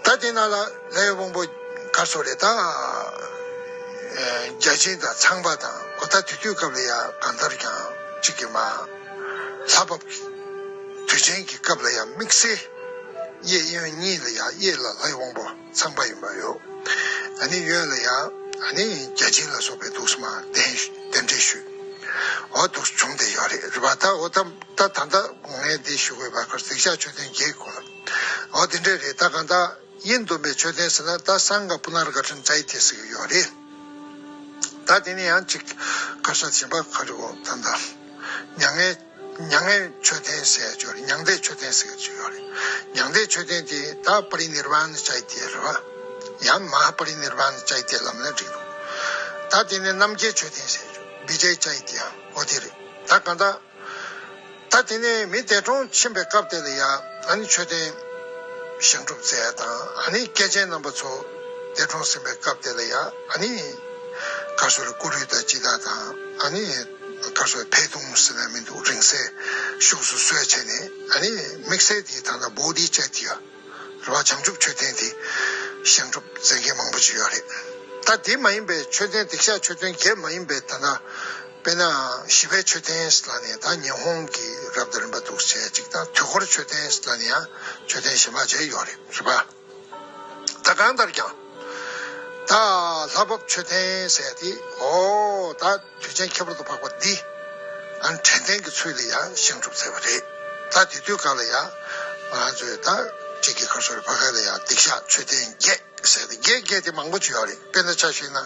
ད་དེ་ནང་ལ་ལྷའི་དབང་པོ་ག་རེ་ཟེར་དགོས་རེད། ད་བརྒྱ་བྱིན་དང་ཚངས་པ་དང་འོ་ད་དེ་དུས་སྐབས་ལ་ཡ་གང་ལྟར་ཀྱང་གཅིག་གི་མ་ལྷ་བབས་དུས་ཆེན་གྱི་སྐབས་ལ་ཡ་དམིགས་བསལ་གཡས་གཡོན་གཉིས་ལ་ཡ་གཡས་ལ་ལྷའི་དབང་པོ་ཚངས་པ་ཡིན་པ་ཡོད། ཨ་ནི་གཡོན་ལ་ཡ་ཨ་ནི་བརྒྱ་བྱིན་ལ་སོགས་པའི་འདུག་སེ་མ་གདན་གདན་འདྲེན་ཞུས། འོ་འདུག་སེ་བྱུང་བསྡད་ཡོད་རེད། རེད་པ། ད་འོ་ད་ད་ད་ལྟ་ངས་འདི་ཞུ་དགོས་པ་ཁར་སྡིག་བཤགས་མཆོད་རྟེན་བརྒྱད་གོ་ལ། འོ་དེ་འདྲ་རེད། ད་གང་ལྟར་དབྱེན་བདུན་པའི་མཆོད་རྟེན་ཟེར་ན་ད་སངྒ་པུ་ནརྒ་ཊན་ཅའི་ཏི་ཡ་ཟེར་གྱི་ཡོད་རེད། ད་དེ་ནས་ཡང་གཅིག་ག་རེ་ཟེར་གཞན་པ་ག་རེ་གོ་ད་ལྟ་མྱ་ངན་མྱ་ངན་མཆོད་རྟེན་ཟེར་ཡ་ཅིག་ཡོད་རེད། མྱང་འདས་མཆོད་རྟེན་ཟེར་གྱི་ཅིག་ཡོད་རེད། མྱང་འདས་མཆོད་རྟེན་དེ་ད་པ་རི་ནིར་ཝཱན་ཅའི་ཏི་ཡ་རེད་པ། ཡང་མ་ཧཱ་པ་རི་ནིར་ཝཱན་ཅའི་ཏི་ཡ་ལབ་ན་འགྲིག་འདུག་ད་དེ་ནས་རྣམ་རྒྱལ་མཆོད་རྟེན་ཟེར་ཡ་ཅིག་བི་ཇའི་ཅའི་ཏི་ཡ་འོ་དེ་རེད། ད་གང་ལྟར་ད་དེ་ནས་མི་འདས་གྲོངས་ཕྱིན་པའི་སྐབས་དེ་ལ་ཡ་ཨ་ནི་མཆོད་རྟེན་བཞེངས་གྲུབ་མཛད་ཡ་དང་། ཨ་ནི་སྐྱེས་ཆེན་རྣམ་པ་ཚོ་འདས་གྲོངས་ཟིན་པའི་སྐབས་དེ་ལ་ཡ་ཨ་ནི་ག་རེ་ཟེར་དགོས་རེད། སྐུ་རུས་དང་སྤྱི་བཏང་དང་། ཨ་ནི་ག་རེ་ཟེར་དགོས་རེད། འཕེལ་གདུང་ཟེར་ན་མི་འདུག་རིང་བསྲེལ་བཞུགས་སུ་གསོལ་བྱས་ནས། ཨ་ནི་དམིགས་བསལ་དེ་ད་ལྟ་བོ་དྷི་ཅའི་ཏི་ཡ་རེད་པ། བྱང་ཆུབ་མཆོད་རྟེན་དེ། བཤད་སྒྲུབ་མཛད་མཁན་མང་པོ་ཅིག་ཡོད་རེད། ད་དེ་མ་ཡིན་པའི་མཆོད་རྟེན་སྡིག་བཤགས་མཆོད་རྟེན་བརྒྱད་མ་ཡིན་པའི་ད་ལྟ་དཔེར་ན་ཞི་བའི་མཆོད་རྟེན་ལབ་ནས་ད་ཉི་ཧོང་གི་རབ་དང་རིམ་པ་འདུག་བྱས་ཅིག་དང་དུས་འཁོར་མཆོད་རྟེན་ལབ་ནས་ཡང་མཆོད་རྟེན་གཞན་པ་བྱས་ཡོད་རེད། རེད་པ། ད་གང་ལྟར་ཀྱང་། ད་ལྷ་བབས་མཆོད་རྟེན་ཟེར་དེ་འོ་ད་དུས་ཆེན་ཁྱད་པར་དུ་འཕགས་པ་འདི་ཨ་དྲན་རྟེན་གྱི་ཚུལ་ལ་ཡང་བཞེངས་གྲུབ་མཛད་པ་རེད། ད་དེ་དུས་སྐབས་ལ་ཡང་ང་རང་ཚོས་ད་གཅིག་གི་ཁར་སོ་རེ་ཕ་ག་ལ་ཡང་སྡིག་བཤགས་མཆོད་རྟེན་བརྒྱད་ཟེར་ཏེ་བརྒྱད་བརྒྱད་དེ་མང་པོ་ཅིག་ཡོད་རེད། དཔེར་ན་ཆ་བཞག་ན་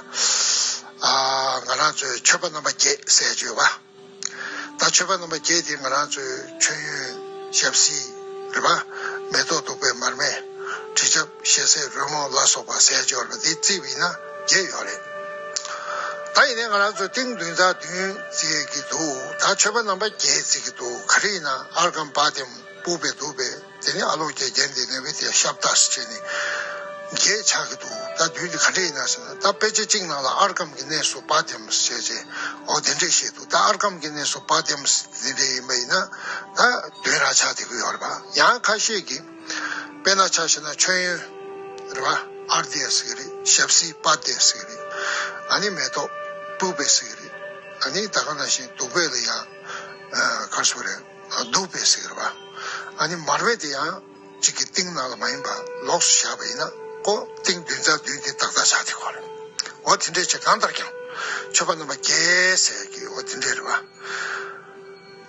ཨ་ང་རང་ཚོས་མཆོད་པ་རྣམ་པ་བརྒྱད་ཟེར་ཅིག་ཡོད་པ། ད་མཆོད་པ་རྣམ་པ་བརྒྱད་དེ་ང་རང་ཚོའི་མཆོད་ཡོན་ཞབས་བསིལ་རེད་པ། མེ་ཏོག་བདུག་སྤོས་མར་མེ། དྲི་ཆབ་ཞལ་ཟས་རོལ་མོ་ལ་སོགས་པ་ཟས་སྦྱོར་བ་འདི་བརྩིས་པ་ཡིན་ན་བརྒྱད་ཡོད་རེད། ད་ཡིན་ནའི་ང་རང་ཚོ་ཏིང་འདུན་ཚར་བདུན་བརྩི་གི་འདུག་ད་མཆོད་པ་རྣམ་པ་བརྒྱད་བརྩི་གི་འདུག་ག་རེ་ཡིན་ན་ཨརྒྷཾ་པཱ་ཏིཾ་པུཥྤེ་དྷཱུ་པེ། དེ་ནས་ཨ་ལོ་ཀྱ་རྒྱན་དེ་ནས་བི་དེ་ཤབྡ་ཟེར་བྱས་ནས་བརྒྱད་ཆགས་ཀྱི་འདུག་ད་བདུན་དེ་ག་འདྲས་ཡིན་ན་ཟེར་ན་ད་དཔེ་ཆ་གཅིག་ནང་ལ་ཨརྒྷཾ་གྱི་གནས་སུ་པཱ་ཏིཾ་ཟེར་བྱས་འོ་དེ་འདྲས་བཤད་འདུག་ད་ཨརྒྷཾ་གྱི་གནས་སུ་པཱ་ཏིཾ་དེ་འདྲས་ཡིན་པ་ཡིན་ན་ད་བདུན་རང་ཆགས་བསྡད་ཀྱི་ཡོད་རེད་པ། ཡང་ཁ་ཤས་ཀྱིས་དཔེར་ན་ཆ་བཞག་ན་མཆོད་ཡོན་རེད་པ། ཨརྒྷ་ཟེར་གྱི་རེད། ཞབས་བསིལ་པཱ་ཏྱ་ཟེར་གྱི་རེད། ཨ་ནི་མེ་ཏོག་པུཥྤེ་ཟེར་གྱི་རེད། ཨ་ནི་ད་ག་ནང་བཞིན་བདུག་སྤོས་ལ་ཡང་ག་རེ་ཟེར་དགོས་རེད། དྷཱུ་པེ་ཟེར་གྱི་རེད་པ། ཨ་ནི་མར་མེ་དེ་ཡང་གཅིག་གི་ཏིང་ནང་ལ་མ་ཡིན་པ་ལོགས་སུ་བཞག་པ་ཡིན་ན་ཀོ་ཏིང་འདུན་ཚར་བདུན་དེ་ཏག་ཏག་ཆགས་བསྡད་ཀྱི་ཡོད་རེད། འོ་དེ་འདྲས་བྱས་གང་ལྟར་ཀྱང་མཆོད་པ་རྣམ་པ་བརྒྱད་ཟེར་གྱི་འོ་དེ་འདྲས་རེད་པ།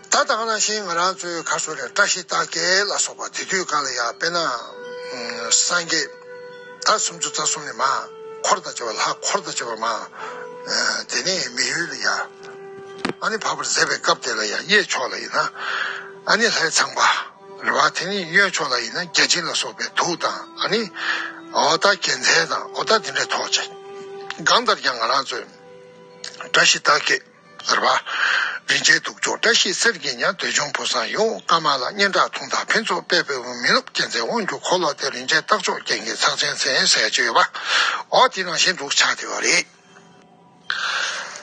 ད་ད་ག་ནང་བཞིན་ང་རང་ཚོའི་ག་རེ་ཟེར་དགོས་རེད། བཀྲ་ཤིས་རྟགས་བརྒྱད་ལ་སོགས་པ་དེ་དུས་སྐབས་ལ་ཡང་དཔེར་ན་སངས་རྒྱས་ད་སུམ་ཅུ་རྩ་གསུམ་ནས་མར་འཁོར་དང་བཅས་པ་ལྷ་འཁོར་དང་བཅས་པ་མར་དེ་ནས་མི་ཡུལ་ལ་ཡང་ཨ་ནི་བབས་པར་མཛད་པའི་སྐབས་དེ་ལ་ཡང་གཡས་ཕྱོགས་ལ་ཡིན་ན་ཨ་ནི་ལྷའི་ཚངས་པ་རེད་པ། དེ་ནས་གཡོན་ཕྱོགས་ལ་ཡིན་ན་བརྒྱ་བྱིན་ལ་སོགས་པའི་གདུགས་དང་ཨ་ནི་འོ་ད་རྒྱལ་མཚན་དང་འོ་ད་དེ་འདྲའི་ཐོག་ཅིག་གང་ལྟར་ཀྱང་ང་རང་ཚོས་བཀྲ་ཤིས་རྟགས་བརྒྱད་རེད་པ། རིན་ཆེན་གདུགས་མཆོག་བཀྲ་ཤིས་གསེར་གྱི་ཉ། འདོད་འབྱུང་བུ་བཟང་ཡིད་འོང་དཀར་དམར་ལ། སྙན་གྲགས་ཐུང་མཐའ་ཕུན་ཚོགས་དཔལ་བེའུ་མི་ནུབ་རྒྱལ་མཚན་དབང་སྒྱུར་འཁོར་ལོ་སྟེ། རིན་ཆེན་རྟགས་མཆོག་རྒྱན་གྱི་ཚེག་ཅན་མཚན་ཟེར་ཅིག་ཡོད་པ། འོ་དེ་ནང་བཞིན་འདུག་ཆགས་བསྡད་པ་རེད།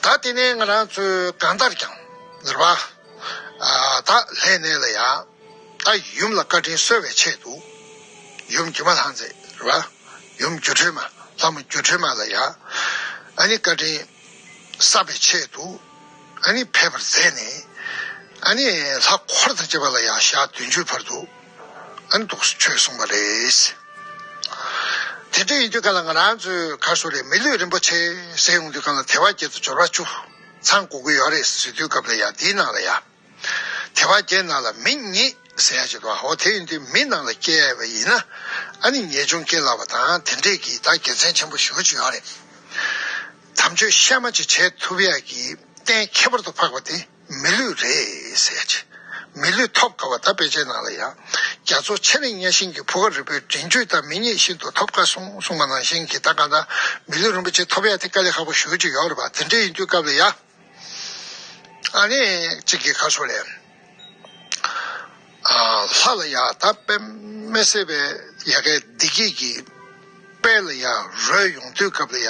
ད་དེ་ནས་ང་རང་ཚོའི་གང་ལྟར་ཀྱང་རེད་པ། ད་ལྷའི་གནས་ལ་ཡ། ད་ཡུམ་ལ་བཀའ་དྲིན་གསོལ་བའི་ཆེད་དུ། ཡུམ་སྒྱུ་མ་ལྷ་མཛེས་རེད་པ། ཡུམ་སྒྱུ་འཕྲུལ་མ་ལྷ་མོ་སྒྱུ་འཕྲུལ་མ་ལ་ཡ། ཨ་ནི་བཀའ་དྲིན་བསགས་པའི་ཆེད་དུ། ཨ་ནི་ཕེབས་པར་མཛད་ནས། ཨ་ནི་ལྷ་འཁོར་དང་བཅས་པ་ལ་ཡ་ཞག་བདུན་ཅུའི་བར་དུ། ཨ་ནི་འདུག་སེ་ཆོས་གསུངས་པ་རེད། དེ་འདྲ་ཡིན་དུས་ག་ལ་ང་རང་ཚོའི་ག་རེ་ཟེར་དགོས་རེད། མི་ལུས་རིན་པོ་ཆེ་ཟེར་ཡོང་དུས་ག་ལ་དལ་བ་བརྒྱད་དང་འབྱོར་བ་བཅུ། ཚང་དགོས་ཀྱི་ཡོད་རེད་ཟེར་དུས་སྐབས་ལ་ཡ་དེའི་ནང་ལ་ཡ། དལ་བ་བརྒྱད་ནང་ལ་མི་ཉིད་ཟེར་ཡ་ཅིག་འདུག་འོ་དེ་ཡིན་དུས་མི་ནང་ལ་སྐྱེས་པ་ཡིན་ན་ཨ་ནི་ངེས་འབྱུང་སྐྱེ་སླ་བ་དང་དེ་འདྲས་ཀྱི་ད་དགེ་མཚན་ཆེན་པོ་ཞེ་པོ་ཅིག་ཡོད་རེད། དམ་ཆོས་གཤའ་མ་ཅིག་བྱེད་ཐུབ་ཡ་གི་རྟེན་ཁྱད་པར་དུ་འཕགས་པ་དེ་མི་ལུས་རེད་ཟེར་ཡ་ཅིག་མི་ལུས་ཐོབ་དཀའ་བ་ད་དཔེ་ཆའི་ནང་ལ་ཡ། རྒྱ་མཚོ་ཆེ་རིང་གཉའ་ཤིང་གི་ཕུ་ཁ་རི་བོའི་མགྲིན་བཅུད་དང་མི་རྙེད་ཤིན་ཏུ་ཐོབ་དཀའ་གསུངས་གསུངས་པ་ནང་བཞིན་གྱི་ད་ག་ད་མི་ལུས་རིན་པོ་ཆེ་ཐོབ་ཡ་དེ་དཀའ་ལས་ཁག་པོ་ཞེ་པོ་ཅིག་ཡོད་རེད་པ། དེ་འདྲས་ཡིན་དུས་སྐབས་ལ་ཡ། ཨ་ནི་གཅིག་གིས་ག་རེ་ཟེར་དགོས་རེད། ཨ་ལྷ་ལ་ཡ་ད་དཔེ་མི་སྲིད་པའི་ཡ་གའི་བདེ་སྐྱིད་ཀྱི་དཔལ་ལ་ཡ་རོལ་ཡོང་དུས་སྐབས་ལ་ཡ།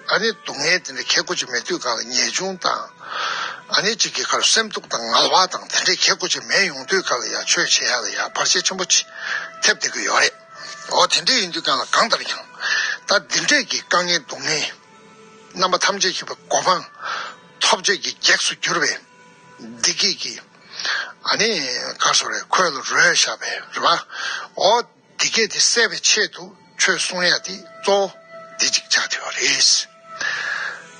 ཨ་ནི་སྡུག་བསྔལ་དེ་འདྲ་ཁྱད་པར་ཅིག་མེད་དུས་སྒང་ལ་ངེས་འབྱུང་དང་། ཨ་ནི་གཅིག་གིས་ག་རེ་སེམས་སྡུག་དང་ངལ་བ་དང་དེ་འདྲའི་ཁྱད་པར་ཅིག་མེད་ཡོང་དུས་སྒང་ལ་ཡ་ཆོས་བྱེད་ཡ་ལ་ཡ་བར་ཆད་ཆེན་པོ་ཅིག་ཐེབས་བསྡད་ཀྱི་ཡོད་རེད། འོ་དེ་འདྲ་ཡིན་དུས་སྒང་ལ་གང་ལྟར་ཡང་། ད་འདི་འདྲས་ཀྱི་དཀའ་ངལ་སྡུག་བསྔལ། རྣམ་པ་ཐམས་ཅད་མཁྱེན་པའི་གོ་འཕང་ཐོབ་བྱེད་ཀྱི་གེགས་སུ་གྱུར་པའི་བདེ་སྐྱིད་ཀྱི་ཨ་ནི་ག་རེ་ཟེར་དགོས་རེད། ཁོད་ལ་རོལ་བཞག་པའི་རེད་པ། འོ་བདེ་སྐྱིད་དེ་སེལ་བའི་ཆེད་དུ་ཆོས་གསུང་ཡ་དེ་གཙོ་བོ་དེ་གཅིག་ཆགས་བསྡད་ཡོད་རེད།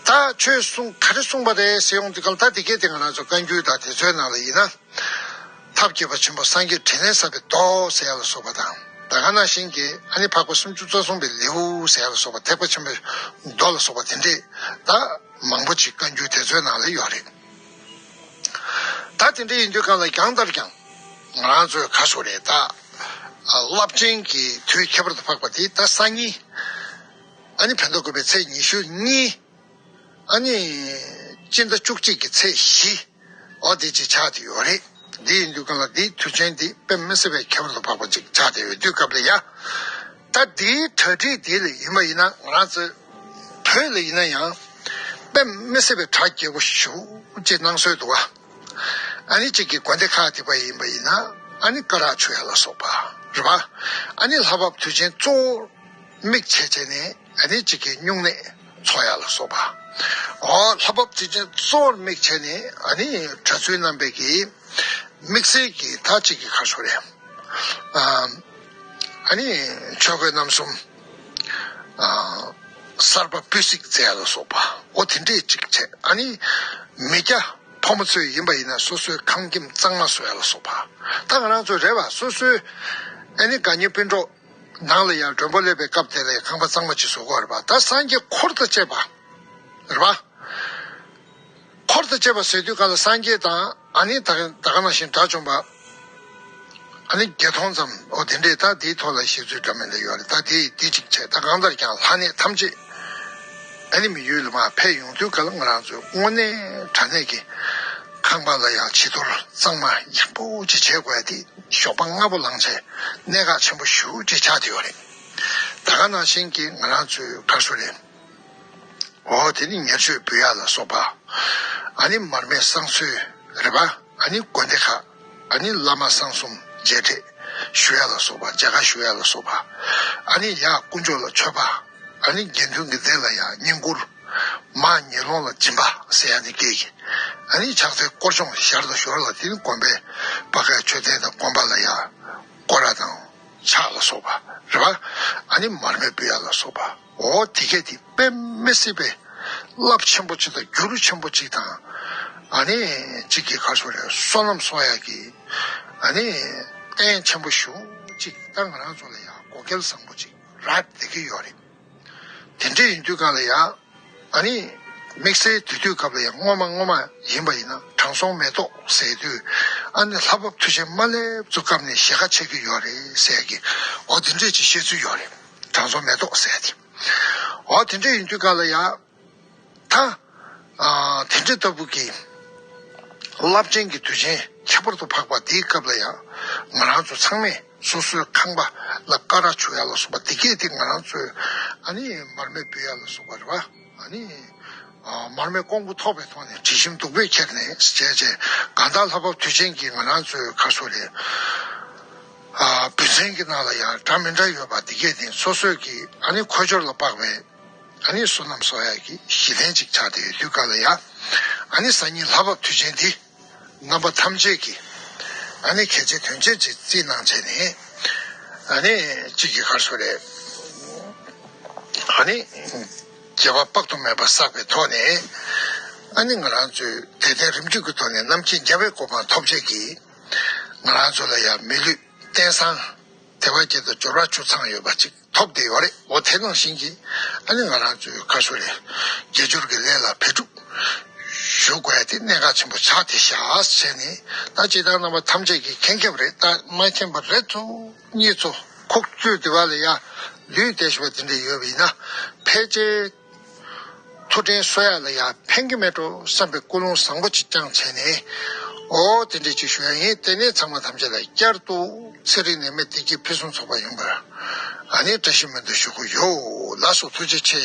ད་ཆོས་གསུང་ག་རེ་གསུངས་པ་རེད་ཟེར་ཡོང་དུས་སྒང་ལ་ད་བདེ་སྐྱིད་དེ་ང་རང་ཚོ་བཀའ་འགྱུར་དང་དེ་ཚོའི་ནང་ལ་ཡིན་ན། ཐབས་མཁས་པ་ཆེན་པོ་སངས་རྒྱས་དྲིན་ལན་བསབ་པའི་མདོ་ཟེར་ཡ་ལ་སོགས་པ་དང་། ད་ག་ནང་བཞིན་གྱི་ཨ་ནི་འཕགས་པ་སུམ་ཅུ་རྩ་གསུམ་པའི་ལེའུ་ཟེར་ཡ་ལ་སོགས་པ། ཐེག་པ་ཆེན་པོའི་མདོ་ལ་སོགས་པ་དེ་འདྲས་ད་མང་པོ་ཅིག་བཀའ་འགྱུར་དེ་ཚོའི་ནང་ལ་ཡོད་རེད། ད་དེ་འདྲ་ཡིན་དུས་སྒང་ལ་གང་ལྟར་ཀྱང་ང་རང་ཚོའི་ག་རེ་ཟེར་དགོས་རེད། ད་རླབས་ཆེན་གྱི་དུས་ཁྱད་པར་དུ་འཕགས་པ་དེ་ད་སང་ཉིན། ཨ་ནི་ཕན་ཐོགས་དགོས་པའི་ཚེས་ཉི་ཤུ་གཉིས། ཨ་ནི་སྤྱི་ཟླ་བཅུ་གཅིག་གི་ཚེས་བཞི། འོ་དེ་ཅིག་ཆགས་བསྡད་ཡོད་རེད། འདི་ཡིན་དུས་སྒང་ལ་འདིའི་དུས་ཆེན་འདི་དཔེ་མི་སྲིད་པའི་ཁྱད་པར་དུ་འཕགས་པ་ཅིག་ཆགས་བསྡད་ཡོད་དུས་སྐབས་ལ་ཡ། ད་འདིའི་གྲ་སྒྲིག་འདི་ལ་ཡིན་པ་ཡིན་ན་ང་རང་ཚོའི་བོད་ལ་ཡིན་ན་ཡང་དཔེ་མི་སྲིད་པའི་གྲ་རྒྱས་པོ་ཞེ་པོ་ཅིག་གནང་སྲོལ་འདུག་བ། ཨ་ནི་གཅིག་གི་དགོན་སྡེ་ཁག་དེ་པ་ཡིན་པ་ཡིན་ན་ཨ་ནི་སྐ་རགས་མཆོད་ཡ་ལ་སོགས་པ་རེད་པ། ཨ་ནི་ལྷ་བབས་དུས་ཆེན་གཙོ་བོ། དམིགས་བྱས་བྱས་ནས་ཨ་ནི་གཅིག་གི་སྨྱུང་གནས་འཚོགས་ཡ་ལ་སོགས་པ། འོ་ལྷ་བབས་དུས་ཆེན་གཙོ་བོར་དམིགས་བྱས་ནས་ཨ་ནི་གྲྭ་བཙུན་རྣམ་པས་ཀྱི་དམིགས་བསལ་གྱི་ད་གཅིག་གི་ཁར་སོ་རེད། ཨ་ནི་ཆོས་གོས་རྣམ་གསུམ། གསར་པ་སྤུས་གཟིགས་མཛད་ཡ་ལ་སོགས་པ། འོ་དེ་འདྲས་གཅིག་བྱས། ཨ་ནི་མི་སྐྱ་ཕོ་མོ་ཚོས་ཡིན་པ་ཡིན་ན་སོ་སོའི་ཁང་ཁྱིམ་གཙང་མ་བཟོ་ཡ་ལ་སོགས་པ། ད་ང་རང་ཚོ་རེད་བ། སོ་སོའི་ཨ་ནི་དགའ་ཉེ་སྤུན་གྲོགས་ནང་ལ་ཡང་མགྲོན་པོ་སླེབས་པའི་སྐབས་དེ་ལ་ཡང་ཁང་པ་གཙང་མ་ཅིག་བཟོ་དགོས་རེད་པ། ད་སངས་རྒྱས་འཁོར་དང་བཅས་པ་རེད་པ། འཁོར་དང་བཅས་པ་ཟེར་དུས་ག་ལ་སངས་རྒྱས་དང་ཨ་ནི་ད་ག་ད་ག་ནང་བཞིན་དགྲ་བཅོམ་པ། ཨ་ནི་བརྒྱད་སྟོང་ཙམ། འོ་དེ་འདྲས་ད་དེའི་ཐོག་ལ་བཤད་ཚུལ་འདྲ་མིན་ལ་ཡོད་རེད། ད་དེ་དེ་གཅིག་བྱས། ད་གང་ལྟར་ཀྱང་ལྷ་གནས་ཐམས་ཅད་ཨ་ནི་མི་ཡུལ་ལ་མར་ཕེབས་ཡོང་དུས་ག་ལ་ང་རང་ཚོའི་དངོས་གནས་དྲང་གནས་ཀྱི་ཁང་པ་ལ་ཡང་བྱི་དོར་གཙང་མ་ཡག་པོ་ཅིག་བྱེད་དགོས་ཡ་དེ་ཞོགས་པ་སྔ་པོ་ལངས་བྱས་གནད་འགག་ཆེན་པོ་ཞེ་པོ་ཅིག་ཆགས་བསྡད་ཡོད་རེད། ད་ག་ནང་བཞིན་གྱི་ང་རང་ཚོའི་ག་རེ་ཟེར་དགོས་རེད། འོ་དེ་ནི་ཉེར་སྤྱོད་འབུལ་ཡ་ལ་སོགས་པ། ཨ་ནི་མར་མེ་བསང་གསོལ་རེད་པ། ཨ་ནི་དགོན་སྡེ་ཁག་ཨ་ནི་བླ་མ་བསང་གསུམ་མཇལ་འཕྲད་ཞུ་ཡ་ལ་སོགས་པ། མཇལ་ཁ་ཞུ་ཡ་ལ་སོགས་པ། ཨ་ནི་ཡར་དཀོན་མཆོག་ལ་མཆོད་པ། ཨ་ནི་དགེ་འདུན་གྱི་སྡེ་ལ་ཡང་བསྙེན་བཀུར། མར་ཉེ་སློང་ལ་སྦྱིན་པ་ཟེར་ཡ་ནི་སྐད་ཀྱི། ཨ་ནི་ཕྱག་འཚལ་སྐོར་སྦྱོང་ཞར་དང་ཞོར་ལ། དེ་ནི་དགོན་པའི་བར་ཁའི་མཆོད་རྟེན་དང་དགོན་པ་ལ་ཡང་སྐོར་ར་དང་ཕྱག་ལ་སོགས་པ་རེད་པ། ཨ་ནི་མར་མེ་འབུལ་ཡ་ལ་སོགས་པ། འོ་དེ་གས་དེ་དཔེ་མི་སྲིད་པའི་རླབས་ཆེན་པོ་ཅིག་དང་བསྒྱུར་ཆེན་པོ་ཅིག་དང་། ཨ་ནི་གཅིག་གི་ག་རེ་ཟེར་དགོས་རེད། བསོད་ནམས་གསོག་ཡ་གི་ཨ་ནི་རྟེན་ཆེན་པོ་ཞེ་པོ་ཅིག་ད་ང་རང་ཚོ་ལ་ཡང་གོ་སྐལ་བཟང་པོ་ཅིག་རག་བསྡད་ཀྱི་ཡོད་རེད། དེ་འདྲ་ཡིན་དུས་ག་ལ་ཡང་ཨ་ནི་དམིགས་བསལ་དུས་དུས་སྐབས་ལ་ཡང་སྔོན་མ་སྔོན་མ་ཡིན་པ་ཡིན་ན་དྲང་སྲོང་མེ་ཏོག་ཟེར་དུས་ཨ་ནི་ལྷ་བབས་དུས་ཆེན་མ་སླེབས་ཚུན་སྐབས་ནས་ཞལ་ཁ་ཕྱེ་གི་ཡོད་རེད་ཟེར་གི། འོ་དེ་འདྲས་ཅིག་བཤད་ཚུལ་ཡོད་རེད། དྲང་སྲོང་མེ་ཏོག་ཟེར་དེ། འོ་དེ་འདྲ་ཡིན་དུས་ག་ལ་ཡང་ད་ཨ་དེ་འདྲ་ལྟ་བུ་གི་རླབས་ཆེན་གྱི་དུས་ཆེན་ཁྱད་པར་དུ་འཕགས་པ་འདིའི་སྐབས་ལ་ཡང་ང་རང་ཚོ་ཚང་མས་སོ་སོའི་ཁང་པ་ལ་ཀ་ར་བྱུག་ཡ་ལ་སོགས་པ་འདི་གས་དེ་ང་རང་ཚོས་ཨ་ནི་མར་མེ་འབུལ་ཡ་ལ་སོགས་པ་རེད་པ། ཨ་ནི་ཨ་མར་མེ་ཀོང་བུ་ཐོགས་པའི་ཐོག་ནས་དྲི་ཞིམ་བདུག་སྤོས་ཁྱེར་ནས་བྱས་བྱས། གང་ལྟར་ལྷ་བབས་དུས་ཆེན་གྱི་ང་རང་ཚོའི་ག་རེ་ཟེར་དགོས་རེད། ཨ་བུ་ཚན་གྱི་ནང་ལ་ཡང་འདྲ་མི་འདྲ་ཡོད་པ་འདི་གས་དེ་སོ་སོའི་གི་ཨ་ནི་ཁོར་ཡུག་ལ་དཔག་པའི་ཨ་ནི་བསོད་ནམས་གསོག་ཡ་གི་གཞི་རྟེན་ཅིག་ཆགས་བསྡད་ཡོད་དུས་ག་ལ་ཡང་། ཨ་ནི་སང་ཉིན་ལྷ་བབས་དུས་ཆེན་འདི་རྣམ་པ་ཐམས་ཅད་ཀྱིས་ཨ་ནི་གལ་ཆེ་དོན་ཆེ་ཅིག་བརྩིས་གནང་བྱས་ནས། ཨ་ནི་གཅིག་གི་ག་རེ་ཟེར་དགོས་རེད། ཨ་ནི་དགེ་བ་དཔག་ཏུ་མེད་པ་བསགས་པའི་ཐོག་ནས། ཨ་ནི་ང་རང་ཚོས་དད་ལྡན་རིམ་བྱོན་གྱི་ཐོག་ནས་རྣམ་མཁྱེན་རྒྱལ་བའི་གོ་འཕང་ཐོབ་བྱེད་ཀྱི། ང་རང་ཚོ་ལ་ཡང་མི་ལུས་རྟེན་བཟང་དལ་བ་བརྒྱད་དང་འབྱོར་བ་བཅུ་ཚང་ཡོད་པ་ཅིག་ཐོབ་བསྡད་ཡོད་རེད། འོ་དེ་ནང་བཞིན་གྱི་ཨ་ནི་ང་རང་ཚོའི་ག་རེ་ཟེར་དགོས་རེད། དགེ་སྦྱོར་གྱི་ལས་ལ་འཕེལ་འགྲིབ་ཞུ་དགོས་ཡ་དེ་གནད་འགག་ཆེན་པོ་ཆགས་བསྡད་ཤག་ཟེར་ནས། ད་སྤྱིར་བཏང་རྣམ་པ་ཐམས་ཅད་ཀྱིས་མཁྱེན་མཁྱེན་པ་རེད། ད་མ་མཁྱེན་པ་རེ་ཚོ་གཉིས་ཚོ་ཁུག་ཙམ་དེ་བ་ལ་ཡ་ལུས་བསྡད་བཞག་པ་དེ་འདྲ་ཡོད་པ་ཡིན་ན། ཕལ་ཆེར་ཐུགས་དྲན་གསོ་ཡ་ལ་ཡང་ཕན་གྱི་མེད་འགྲོ་བསམ་པའི་ཀུན་སློང་བཟང་པོ་ཅིག་བསྐྱངས་བྱས་ནས། འོ་དེ་འདྲ་ཅིག་ཞུ་ཡ་ཡིན། དེ་ནས་ཚང་མ་ཐམས་ཅད་ལ་བསྐྱར་དུ་ཚེ་རིང་ནད་མེད་བདེ་སྐྱིད་ཕུན་སུམ་ཚོགས་པ་ཡོང་བར་ཨ་ནི་བཀྲ་ཤིས་སྨོན་འདུན་ཞུ་གི་ཡོད། ལགས་སོ། ཐུགས་རྗེ་ཆེ།